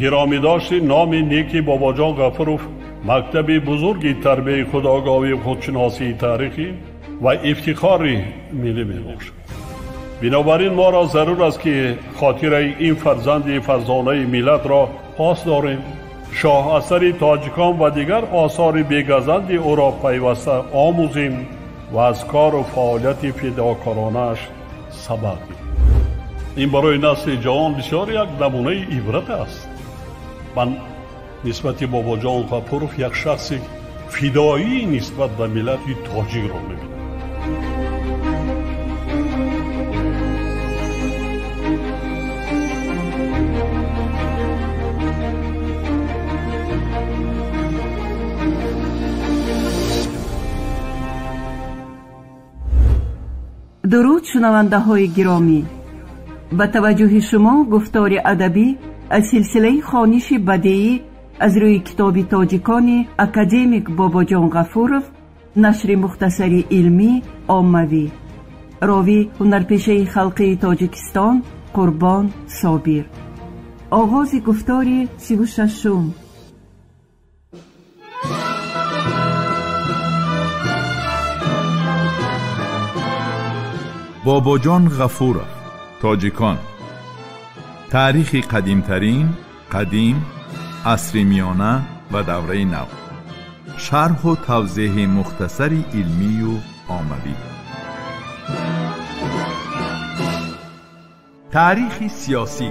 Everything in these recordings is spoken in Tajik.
Гиромӣ дошти номи неки Бобоҷон Ғафуров мактаби бузурги тарбияи худогоҳӣ, худшиносии таърихӣ ва ифтихори миллӣ мебошад. Бинобар ин моро зарур аст, ки хотираи ин фарзанди фарзонаи миллатро пос дорем, шоҳасари тоҷикон ва дигар осори бегазанди ӯро пайваста омӯзем ва аз кору фаъолияти фидокоронааш сабақ гирем. Ин барои насли ҷавон бисёр як намунаи ибрат аст. Ман нисбати Бобоҷон Ғафуров як шахси фидоӣ нисбат ба миллати тоҷикро мебинам. Дуруд, шунавандаҳои гиромӣ! Ба таваҷҷӯҳи шумо гуфтори адабӣ аз силсилаи хониши бадеӣ аз рӯи китоби тоҷикони академик Бобоҷон Ғафуров, нашри мухтасари илмӣ оммавӣ. Ровӣ ҳунарпешаи халқии Тоҷикистон Қурбон Собир. Оғози гуфтори 36-ум. Бобоҷон Ғафуров, тоҷикон. Таърихи қадимтарин, қадим, асри миёна ва давраи нав. Шарҳу тавзеҳи мухтасари илмию оммавӣ. Таърихи сиёсӣ.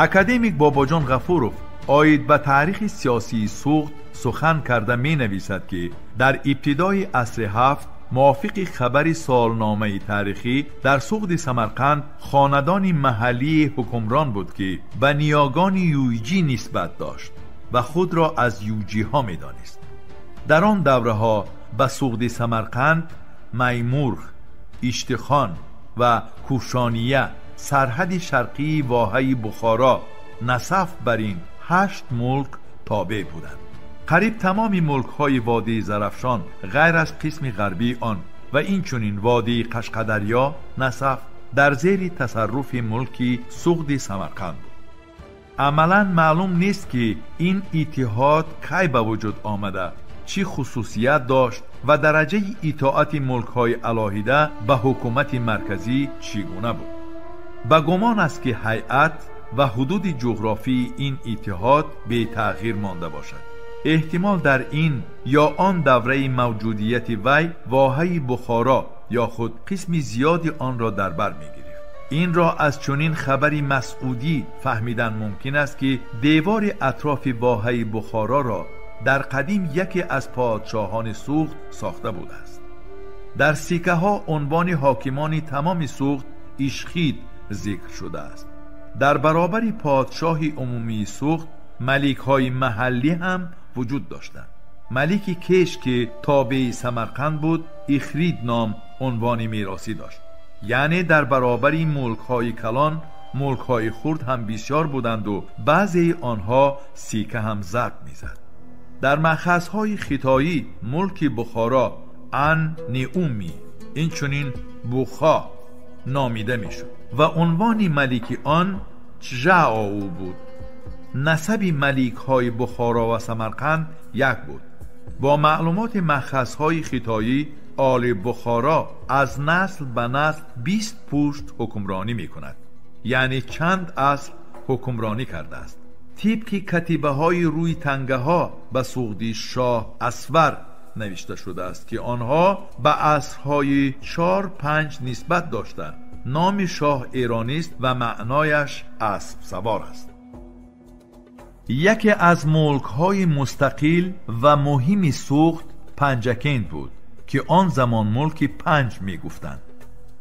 Академик Бобоҷон Ғафуров оид ба таърихи сиёсии Суғд сухан карда менависад, ки дар ибтидои асри ҳафт мувофиқи хабари солномаи таърихӣ дар Суғди Самарқанд хонадони маҳаллии ҳукмрон буд, ки ба ниёгони юйҷӣ нисбат дошт ва худро аз юйҷиҳо медонист. Дар он давраҳо ба Суғди Самарқанд Маймурғ, Иштихон ва Кушония, сарҳади шарқии воҳаи Бухоро, Насаф бар ин 8 мулк тобеъ буданд. Қариб тамоми мулкҳои водии Зарафшон ғайр аз қисми ғарбии он ва инчунин водии Қашқадарё, Насаф дар зери тасарруфи мулки Суғди Самарқанд буд. Амалан маълум нест, ки ин иттиҳод кай ба вуҷуд омада, чӣ хусусият дошт ва дараҷаи итоати мулкҳои алоҳида ба ҳукумати марказӣ чӣ гуна буд. Ба гумон аст, ки ҳайат ва ҳудуди ҷуғрофии ин иттиҳод бетағйир монда бошад. Эҳтимол дар ин ё он давраи мавҷудияти вай воҳаи Бухоро ё худ қисми зиёди онро дар бар мегирифт. Инро аз чунин хабари масъудӣ фаҳмидан мумкин аст, ки девори атрофи воҳаи Бухороро дар қадим яке аз подшоҳони Суғд сохта будааст. Дар сикаҳо унвони ҳокимони тамоми Суғд Ишхид зикр шудааст. Дар баробари подшоҳи умумии Суғд маликҳои маҳаллӣ ҳам вуҷуд доштанд. Малики Кеш, ки тобеи Самарқанд буд, Ихрид ном унвони меросӣ дошт. Яъне дар баробари мулкҳои калон мулкҳои хурд ҳам бисёр буданду баъзеи онҳо сика ҳам зарб мезад. Дар махазҳои хитоӣ мулки Бухоро Ан Неуми, инчунин Бухо номида мешуд ва унвони малики он Чжаоу буд. Насаби маликҳои Бухоро ва Самарқанд як буд. Бо маълумоти махазҳои хитоӣ оли Бухоро аз насл ба насл 20 пушт ҳукмронӣ мекунад, яъне чанд аср ҳукмронӣ кардааст. Тибқи катибаҳои рӯи тангаҳо ба Суғди шоҳ Асвар навишта шудааст, ки онҳо ба асрҳои 4-5 нисбат доштанд. Номи шоҳ эронист ва маънояш аспсавор аст. Яке аз мулкҳои мустақил ва муҳими Суғд Панҷакент буд, ки он замон мулки Панҷ мегуфтанд.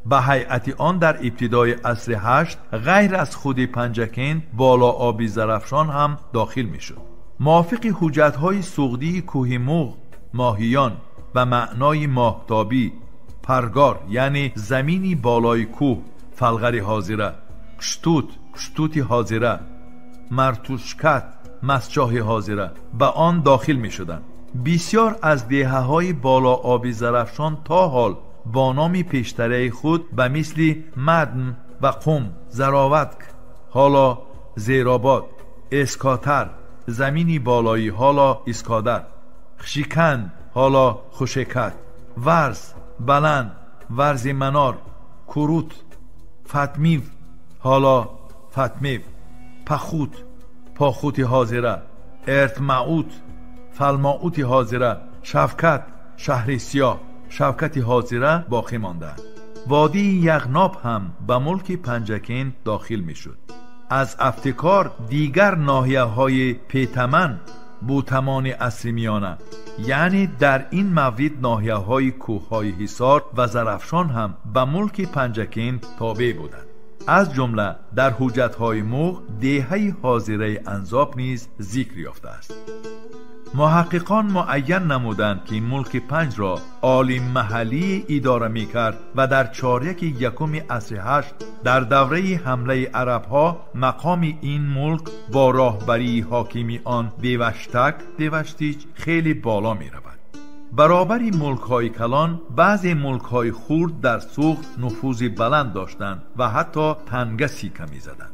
Ба ҳайати он дар ибтидои асри ҳашт ғайр аз худи Панҷакент болооби Зарафшон ҳам дохил мешуд. Мувофиқи ҳуҷҷатҳои суғдии кӯҳи Муғ, моҳиён ба маънои моҳтобӣ, паргор яъне замини болои кӯҳ, фалғари ҳозира, куштут, куштути ҳозира, мартушкат, масчоҳи ҳозира ба он дохил мешуданд. Бисёр аз деҳаҳои болооби Зарафшон то ҳол با نام پیشتره خود به مثل مدن و قم، زراوتک حالا زیرآباد، اسکاتر زمینی بالایی حالا اسکادر، خشیکند حالا خوشکت، ورز بلند ورز منار، کروت فتمیو حالا فتمیو، پخوت پاخوت حاضره، ارتمعوت فلماوت حاضره، شفکت شهر سیاه شفکت حاضره باقی مانده. وادی یغناب هم به ملک پنجکین داخل می شد. از افتکار دیگر ناحیه های پیتمن بوتمان عصر میانه، یعنی در این مورد ناحیه های کوه های حصار و زرافشان هم به ملک پنجکین تابع بودند. از جمله در حجت های موغ دیهه حاضره انزاب نیز ذکر یافته است. محققان معین نمودند که ملک پنج را عالی محلی اداره میکرد و در چاریک یکم عصر هشت در دوره حمله عرب ها مقام این ملک با راهبری حاکمی آن دیوشتک دیوشتیج خیلی بالا می رود. برابر ملک های کلان بعضی ملک های خرد در سوخت نفوذ بلند داشتند و حتی تنگه سیکه می زدند.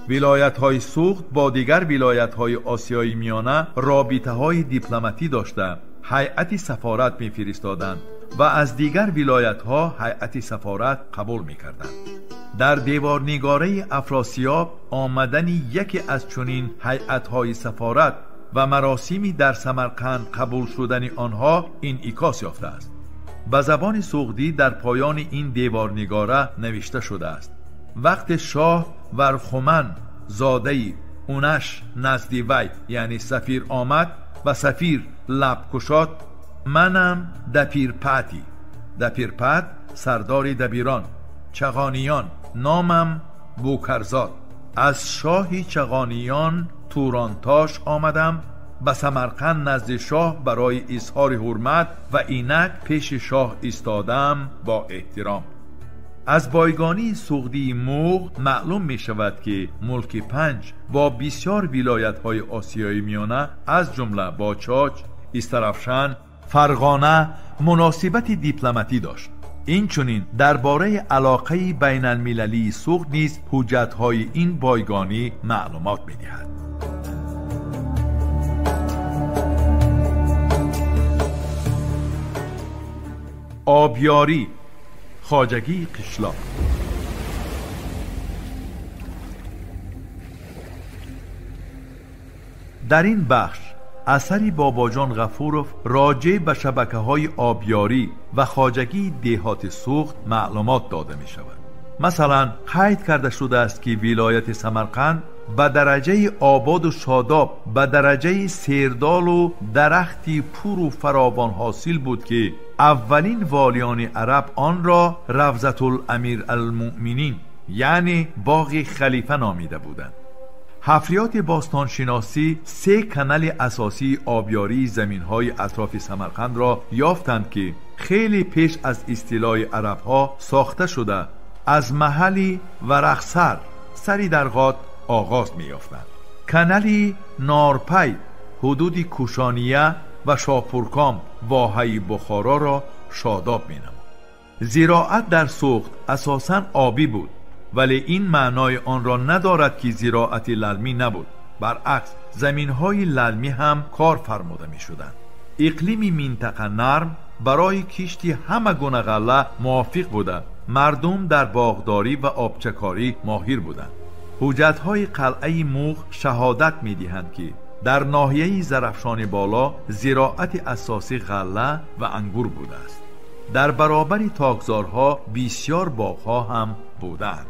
ولایت های سوخت با دیگر ولایت های آسیای میانه رابطه های دیپلماتی داشته، هیئت سفارت می فرستادند و از دیگر ولایت ها هیئت سفارت قبول می کردند. در دیوارنگاره افراسیاب آمدن یکی از چنین هیئت های سفارت و مراسمی در سمرقند قبول شدن آنها انعکاس یافته است. به زبان سغدی در پایان این دیوارنگاره نوشته شده است: وقت شاه ورخمن زاده اونش نزدی وی یعنی سفیر آمد و سفیر لب کشاد، منم دپیرپتی، دپیرپت سردار دبیران چغانیان، نامم بوکرزاد، از شاهی چغانیان تورانتاش آمدم به سمرقند نزد شاه برای اظهار حرمت و اینک پیش شاه ایستادم با احترام. از بایگانی سغدی موغ معلوم می شود که ملک پنج با بسیار ولایت های آسیای میانه از جمله با چاچ، استرافشان، فرغانه مناسبت دیپلماتی داشت. این چنین درباره علاقه بین المللی سغد نیز حجت های این بایگانی معلومات می دهد. آبیاری خواجگی قشلاق. در این بخش اثری باباجان غفوروف راجع به شبکه‌های آبیاری و خواجگی دهات سوخت معلومات داده می شود. مثلا قید کرده شده است که ولایت سمرقند به درجه آباد و شاداب، به درجه سیردال و درختی پور و فراوان حاصل بود که اولین والیان عرب آن را روضة الامیر المؤمنین یعنی باغ خلیفه نامیده بودند. حفریات باستانشناسی 3 کانال اساسی آبیاری زمین‌های اطراف سمرقند را یافتند که خیلی پیش از استیلای عرب‌ها ساخته شده، از محلی ورقسر سری درغات آغاز می‌یافتند. کانال نارپی حدود کوشانیه و شاپورکام واحه بخارا را شاداب می‌نمود. زراعت در سوخت اساساً آبی بود، ولی این معنای آن را ندارد که زراعت للمی نبود. برعکس زمین‌های للمی هم کار فرموده می‌شدند. اقلیم منطقه نرم برای کشت همه گونه غله موافق بوده. مردم در باغداری و آبچکاری ماهر بودند. حجت‌های قلعه موغ شهادت می‌دهند که در ناحیه زرافشان بالا زراعت اساسی غله و انگور بوده است. در برابر تاکزارها بسیار باغها هم بودند.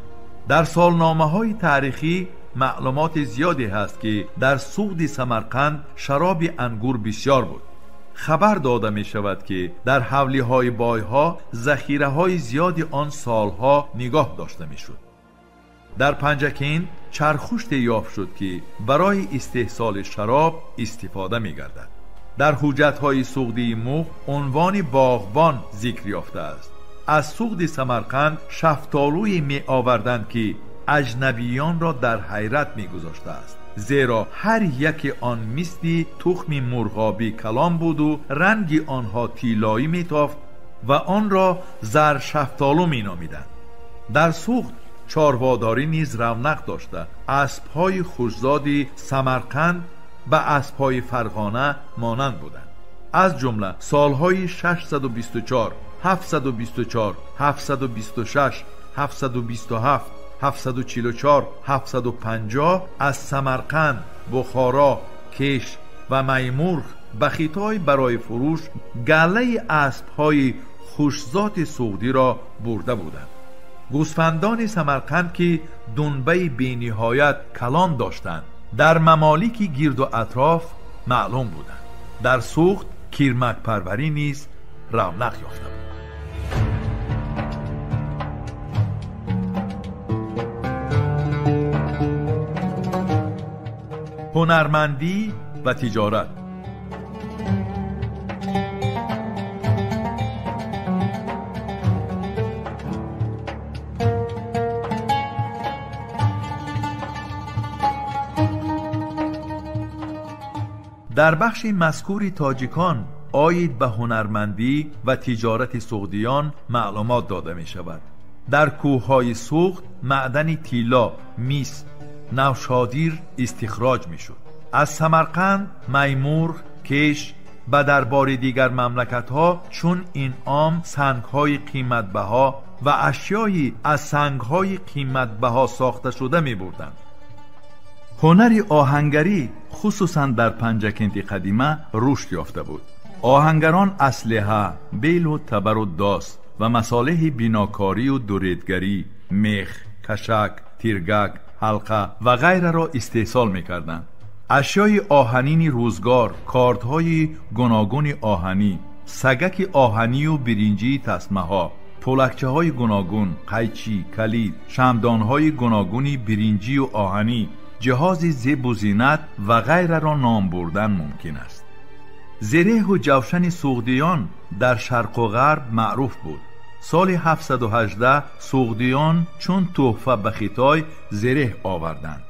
در سالنامه‌های تاریخی معلومات زیادی هست که در سوغد سمرقند شراب انگور بسیار بود. خبر داده می شود که در حولی‌های بایها ذخیره‌های زیادی آن سالها نگاه داشته می شد. در پنجکین چرخشت یافت شد که برای استحصال شراب استفاده می گردد. در حجت‌های سغدی موغ عنوان باغبان ذکر یافته است. از سغد سمرقند شفتالوی می آوردند که اجنبیان را در حیرت می گذاشته است، زیرا هر یک آن مثل تخم مرغابی کلام بود و رنگ آنها طلایی می تافت ва онро заршафтолу меномиданд. Дар Суғд чорводорӣ низ равнақ дошта, аспҳои хушзоди Самарқанд ба аспҳои Фарғона монанд буданд. Аз ҷумла солҳои 624, 724, 726, 727, 744, 750 аз Самарқанд, Бухоро, Кеш ва Маймурғ ба Хитой барои фурӯш галаи аспҳои хушзоти суғдиро бурда буданд. Гӯсфандони Самарқанд ки дунбаи бениҳоят калон доштанд, дар мамолики гирду атроф маълум буданд. Дар Суғд кирмакпарварӣ низ равнақ ёфта буд. Ҳунармандӣ ва тиҷорат. Дар бахши мазкури тоҷикон оид ба ҳунармандӣ ва тиҷорати суғдиён маълумот дода мешавад. Дар кӯҳҳои Суғд маъдани тилло, мис, навшодир истихроҷ мешуд. Аз Самарқанд, Маймурғ, Кеш ба дарбори дигар мамлакатҳо чун инъом сангҳои қиматбаҳо ва ашёи аз сангҳои қиматбаҳо сохта шуда мебурданд. Ҳунари оҳангарӣ хусусан дар Панҷакенти қадима рушд ёфта буд. Оҳангарон аслиҳа, белу табару дос ва масолеҳи бинокорию дуредгарӣ, мех, кашак, тиргак, ҳалқа ва ғайраро истеҳсол мекарданд. Ашёи оҳанини рӯзгор, кордҳои гуногуни оҳанӣ, сагаки оҳанию биринҷии тасмаҳо, пӯлакчаҳои гуногун, қайчӣ, калид, шамдонҳои гуногуни биринҷию оҳанӣ, ҷиҳози зебу зинат ва ғайраро ном бурдан мумкин аст. Зиреҳу ҷавшани суғдиён дар шарқу ғарб маъруф буд. Соли 718 суғдиён чун тӯҳфа ба Хитой зиреҳ оварданд.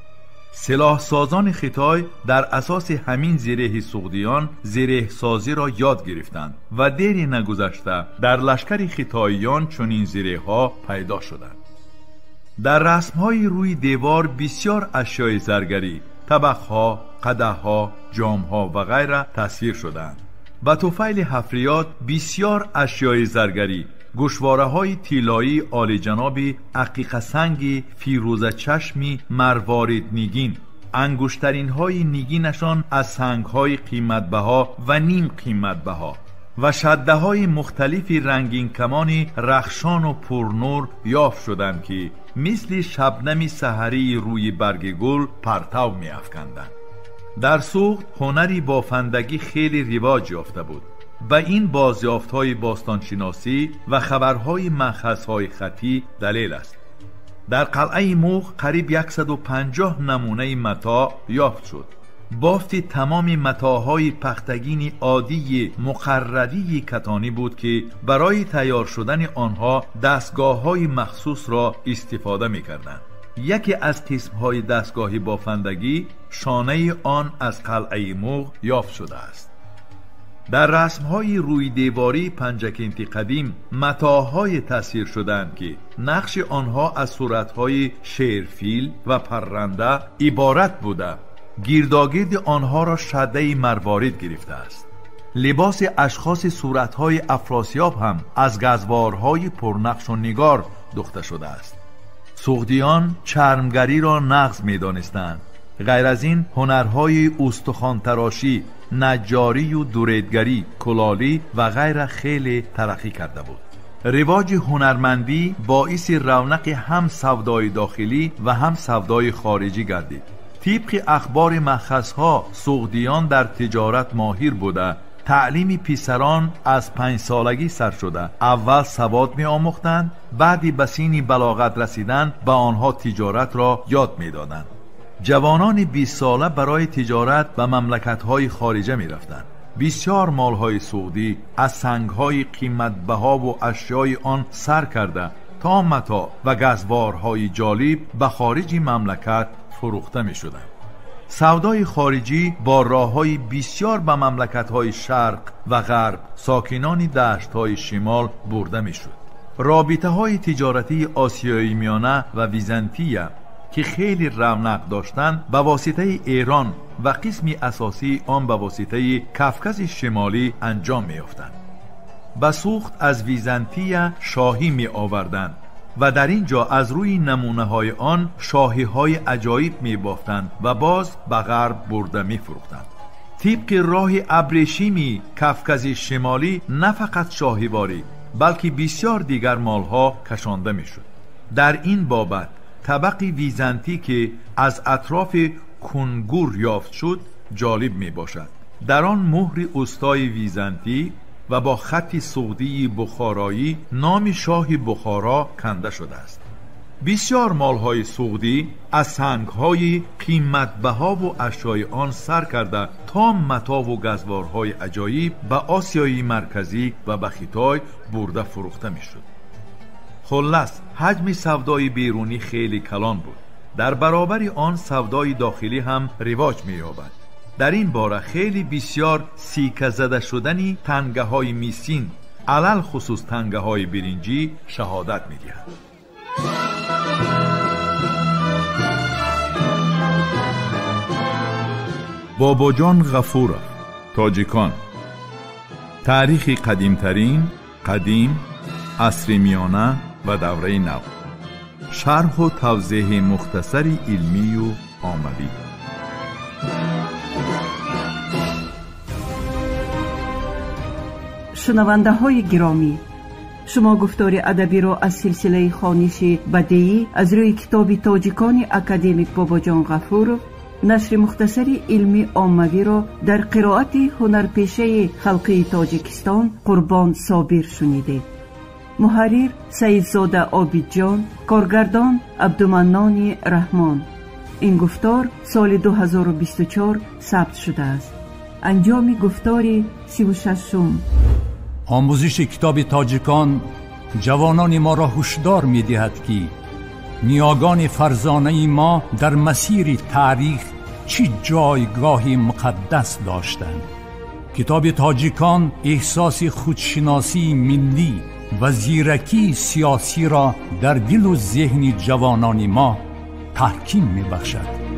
Силоҳсозони Хитой дар асоси ҳамин зиреҳи суғдиён зиреҳсозиро ёд гирифтанд ва дери нагузашта дар лашкари хитоиён чунин зиреҳҳо пайдо шуданд. Дар расмҳои рӯи девор бисёр ашёи заргарӣ, табақҳо, қадаҳҳо, ҷомҳо ва ғайра тасвир шудаанд. Ба туфайли ҳафриёт бисёр ашёи заргарӣ, гӯшвораҳои тиллоии олиҷаноби ақиқасанги фирӯзачашми марворид нигин, ангуштаринҳои нигинашон аз сангҳои қиматбаҳо ва ним қиматбаҳо ва шаддаҳои мухталифи рангинкамони рахшону пурнур ёфт шуданд, ки мисли шабнами саҳарии рӯи барги гул партав меафканданд. Дар Суғд ҳунари бофандагӣ хеле ривоҷ ёфта буд. Ба ин бозёфтҳои бостоншиносӣ ва хабарҳои манхазҳои хаттӣ далел аст. Дар қалъаи Муғ қариб 150 намунаи матоъ ёфт шуд. Бофти тамоми матоъҳои пахтагини оддии муқаррарии катонӣ буд, ки барои тайёр шудани онҳо дастгоҳҳои махсусро истифода мекарданд. Яке аз қисмҳои дастгоҳи бофандагӣ шонаи он аз қалъаи Муғ ёфт шудааст. Дар расмҳои рӯйдевории Панҷакенти қадим матоъҳое тасвир шудаанд, ки нақши онҳо аз суратҳои шерфил ва парранда иборат буда, гирдогирди онҳоро шаддаи марворид гирифтааст. Либоси ашхоси суратҳои афросиёб ҳам аз газворҳои пурнақшу нигор духта шудааст. Суғдиён чармгариро нағз медонистанд. Ғайр аз ин ҳунарҳои устухонтарошӣ, наҷҷорию дуредгарӣ, кулолӣ ва ғайра хеле тараққӣ карда буд. Ривоҷи ҳунармандӣ боиси равнақи ҳам савдои дохилӣ ва ҳам савдои хориҷӣ гардид. Тибқи ахбори махазҳо суғдиён дар тиҷорат моҳир буда, таълими писарон аз 5 солагӣ сар шуда, аввал савод меомӯхтанд, баъди ба синни балоғат расидан ба онҳо тиҷоратро ёд медоданд. Ҷавонони 20 сола барои тиҷорат ба мамлакатҳои хориҷа мерафтанд. Бисёр молҳои суғдӣ аз сангҳои қиматбаҳову ашёи он сар карда то матоъ ва газворҳои ҷолиб ба хориҷи мамлакат фурӯхта мешуданд. Савдои хориҷӣ бо роҳҳои бисёр ба мамлакатҳои шарқ ва ғарб, сокинони даштҳои шимол бурда мешуд. Робитаҳои тиҷоратии Осиёи Миёна ва Византия, ки хеле равнақ доштанд, ба воситаи Эрон ва қисми асосии он ба воситаи Кавкази Шимолӣ анҷом меёфтанд. Ба Суғд аз Византия шоҳӣ меоварданд ва дар ин ҷо аз рӯи намунаҳои он шоҳиҳои аҷоиб мебофтанд ва боз ба ғарб бурда мефурӯхтанд. Тибқи роҳи абрешими Кавкази Шимолӣ на фақат шоҳиворӣ, балки бисёр дигар молҳо кашонда мешуд. Дар ин бобат табақи византӣ, ки аз атрофи Кунгур ёфт шуд, ҷолиб мебошад. Дар он муҳри устои византӣ ва бо хатти суғдии бухороӣ номи шоҳи Бухоро канда шудааст. Бисёр молҳои суғдӣ аз сангҳои қиматбаҳову ашёи он сар карда то матову газворҳои аҷоиб ба Осиёи Марказӣ ва ба Хитой бурда фурӯхта мешуд. Хуллас, ҳаҷми савдои берунӣ хеле калон буд. Дар баробари он савдои дохилӣ ҳам ривоҷ меёбад. Дар ин бора хеле бисёр сика зада шудани тангаҳои мисин, алалхусус тангаҳои биринҷӣ, шаҳодат медиҳад. Бобоҷон Ғафуров, Тоҷикон. Таърихи қадимтарин, қадим, асри миёна ва давраи нав. Шарҳу тавзеҳи мухтасари илмию оммавӣ. Шунавандаҳои гиромӣ, шумо гуфтори адабиро аз силсилаи хониши бадеӣ аз рӯи китоби тоҷикони академик Бобоҷон Ғафуров, нашри мухтасари илмӣ оммавиро дар қироати ҳунарпешаи халқии Тоҷикистон Қурбон Собир шунидед. Муҳаррир Саидзода Обидҷон, коргардон Абдуманнони Раҳмон. Ин гуфтор соли 2024 сабт шудааст. Анҷоми гуфтори 36-ум. Омӯзиши китоби тоҷикон ҷавонони моро ҳушдор медиҳад, ки ниёгони фарзонаи мо дар масири таърих чӣ ҷойгоҳи муқаддас доштанд. Китоби тоҷикон эҳсоси худшиносии миллӣ ва зиракии сиёсиро дар дилу зеҳни ҷавонони мо таҳким мебахшад.